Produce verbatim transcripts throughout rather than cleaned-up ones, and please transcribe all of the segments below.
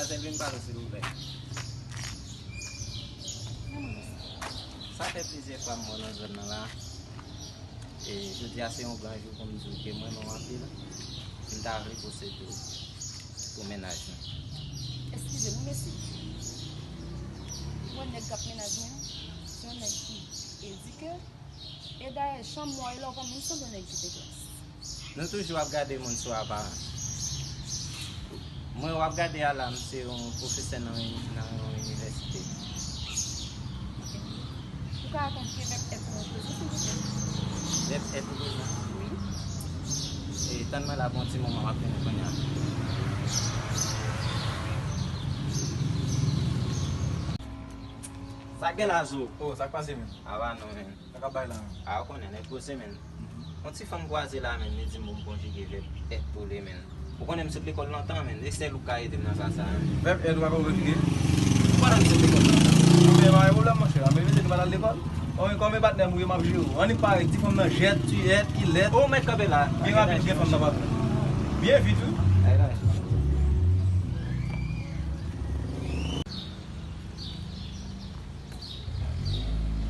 Sèl vin pale, silvouplè. Sa fè plizyè fwa m wè w nan zòn nan la. E jodi a se yon gran jou pou m di w ke m renmen w anpil. M ta vle posede w pou mennaj mwen. Eskize m, mesye. Ou wè nèg k ap mennaj mwen an, se yon nèg ki edike. E dayè, jan m wè w la, ou pa menm sanble yon nèg ki gen klas. Nou toujou ap gade moun sou aparans. Mwen w ap gade a la, m se yon pwofesè nan yon, nan yon inivèsite. Ou ka konjige vèb èt pou mwen prezan, silvouplè? Vèb èt pou prezan? Wi. E, tann mwen la pou yon ti moman, m ap vini kounye a. Sa gen la, Zo? Oh, sa k pase, menn? Ava non, menn. Sa k ap bay la, menn? A, ou konnen, nèg poze, menn. Mhm. Yon ti fanm kwaze la, menn, li di m pou m konjige vèb èt pou li, menn. Ou konnen m sot lekòl lontan, menn. E sèl ou k ka ede m nan sa, sa, menn. Vèb èt ou pa konn konjige? Ou konnen m sot lekòl lontan. Men pa gen pwoblèm, monchè. Mezanmi, nou pa t al lekòl. Bon, men kòm e patnè m ou ye, m ap jere w. Annik pare, ti fanm nan jèt, tiyèt, kilèt. Ou mèt kanpe la. Byen rapid, gen fanm nan pa. Byen vit, wi. Ay, la.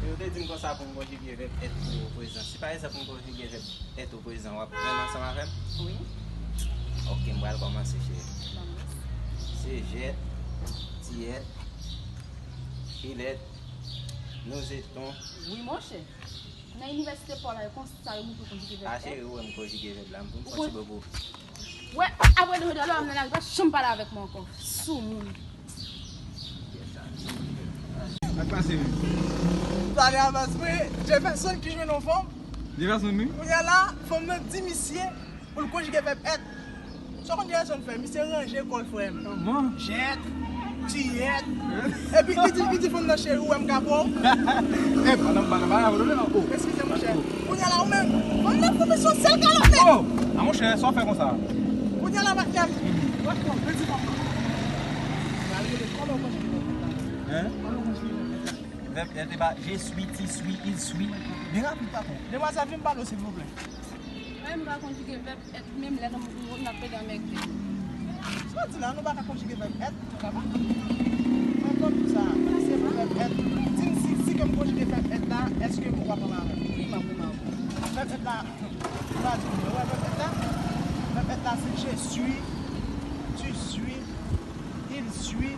Yo te di m konsa pou m konjige vèb èt pou ou prezan. Si pa egzanp m konjige vèb èt ou prezan, w ap jwenn ansanm avè m? Wi. Ok, m pral kòmanse, cheri. Kòmanse. Se jèt, tiyèt, kilèt, nou se ton. Wi, monchè. Nan inivèsite pa w la, e konsa yo montre w konjige vèb èt. A, cheri, ou wè m konjige vèb la, m pou m fè yon ti bobo. Wè, apre de jodi a, lè w ap nan lari, pa janm pale avèk mwen ankò. Soumoun. Sa k pase, menn? Sa gen avans vre, Jefferson ki jwenn yon fanm. Jefferson, wi. Kounye a la, fanm nan di misye pou l konjige vèb èt. Sa w konn Jefferson fè? Misye ranje kò l, frè m. Kòman? Jèt, tiyèt. Epi li di, li di fanm nan, cheri, ou wè m ka pran w? E, pandan m pa nan bagay, ou nan, oh. Eskize, monchè. Kounye a la, ou menm, fanm nan fout misye yon sèl kalòt nèt. Oh! A, monchè, sa w fè konsa? Kounye a la, patnè m. Wè, kòman, mwen di fanm nan. Pral rele, kòman w konjige vèb èt la? Hein? Kòman w konjige vèb èt la? Vèb èt, e pa je suis, tu suis, il suit. Byen rapid, patwon. Demwazèl, vin pale w, silvouplè. Mwen, m pa konjige vèb èt, menm lè n ap pede anmède. Sa w di la, nou pa ka konjige vèb èt? Nou kapab. Mwen konn pou sa. Sa se vèb èt. Di m si, si ke m konjige vèb èt la, èske ou pa pran avè m? Wi, m ap pran avè w. Vèb èt la, ou pa di m, ou wè vèb èt la? Vèb èt la, se je suis, tu suis, il suit,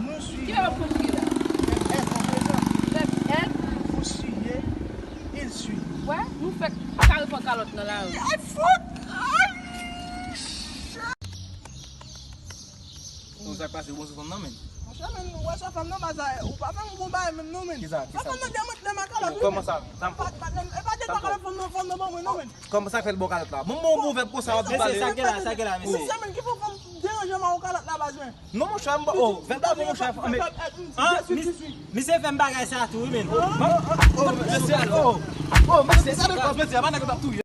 nous suivons. Ki vèb konjige la? Vèb èt, an prezan. Vèb èt. Vous suivez, il suit. Wè, nou fèk kare pran kalòt nan lari. Ay, fout! Ay! Bon, sa k pase, ou bon sou fanm nan, menn? Monchè, menn, ou wè sa fanm nan, baz, ou pa fè m bon bagay menm non, menn. Kisa, kisa? Fanm nan demonte nan kalòt, wi, menn. Kòman sa? Pa, pa, e pa de kalòt fanm nan, fanm nan ban mwen non, menn. Kòman sa k fè l ba w kalòt la? Bon, bon, bon, vèb konsa, w ap vin pale. Mesye, sa gen la, sa gen la, mesye. Mesye, menn, ki fè w fanm deranje m ak kalòt la, baz, menn? Non, monchè, m ba, oh, vèb la, bon, monchè, men, ah, misye fè m bagay sa tou, wi, menn. Oh, oh, mesye, oh, oh, mesye, sa de fòs, mesye, pa nèg yo t ap touye.